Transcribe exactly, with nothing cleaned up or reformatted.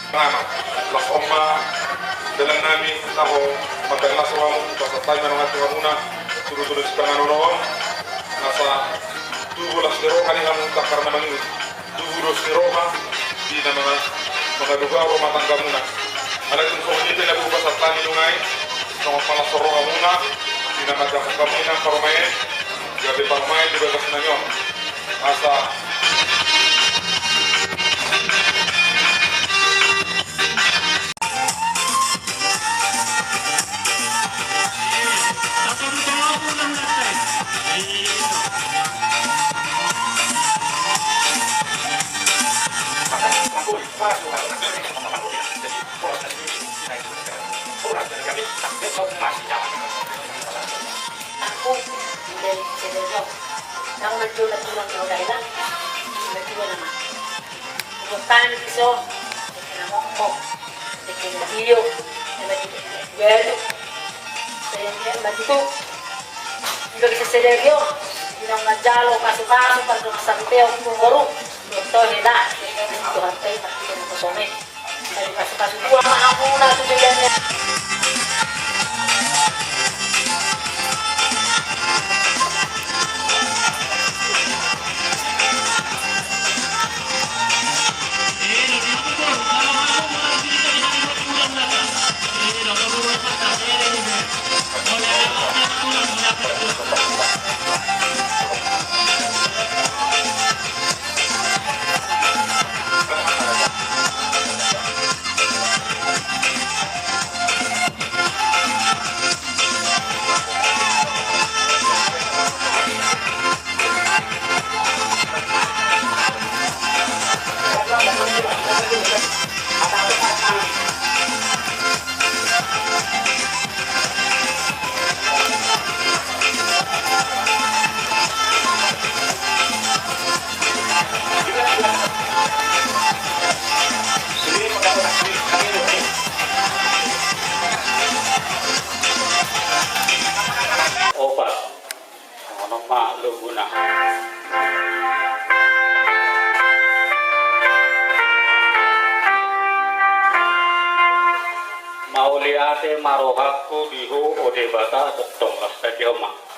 Las on ma dalan nami, laho mambahen las rohamu, pasahat hami manang tu hamuna, tudu-tudu sipanganon on, asa tubu las ni roha ni hamu tangkar na mangihut, tubu dos ni roha di na manga-, mangalugalu rumah tanggamuna. Alai tung songon i pe na boi pasahat hami nunga i, songon palas rohamuna di na manjangkon hamu i nang parumaen, gabe parumaen di bagas nami on. Asa. Aku, dari Sedoyo. Nang manjou na tulang na udaina. Na tulang na ma. Umur tani piso. Kena mompo. Kena tio. Kena tio. Galu. Saya dia mati tu. Iba bisa sederio. Inang manjalo kasu-kasu. Pardongan sampeo. Umur. Doktor hela. Tuhan tei. Tapi kena kosonge. Opat. Songon on ma loguna. Mauliate ma rohangku di Ho, o Debata, tongtong las sadia ma.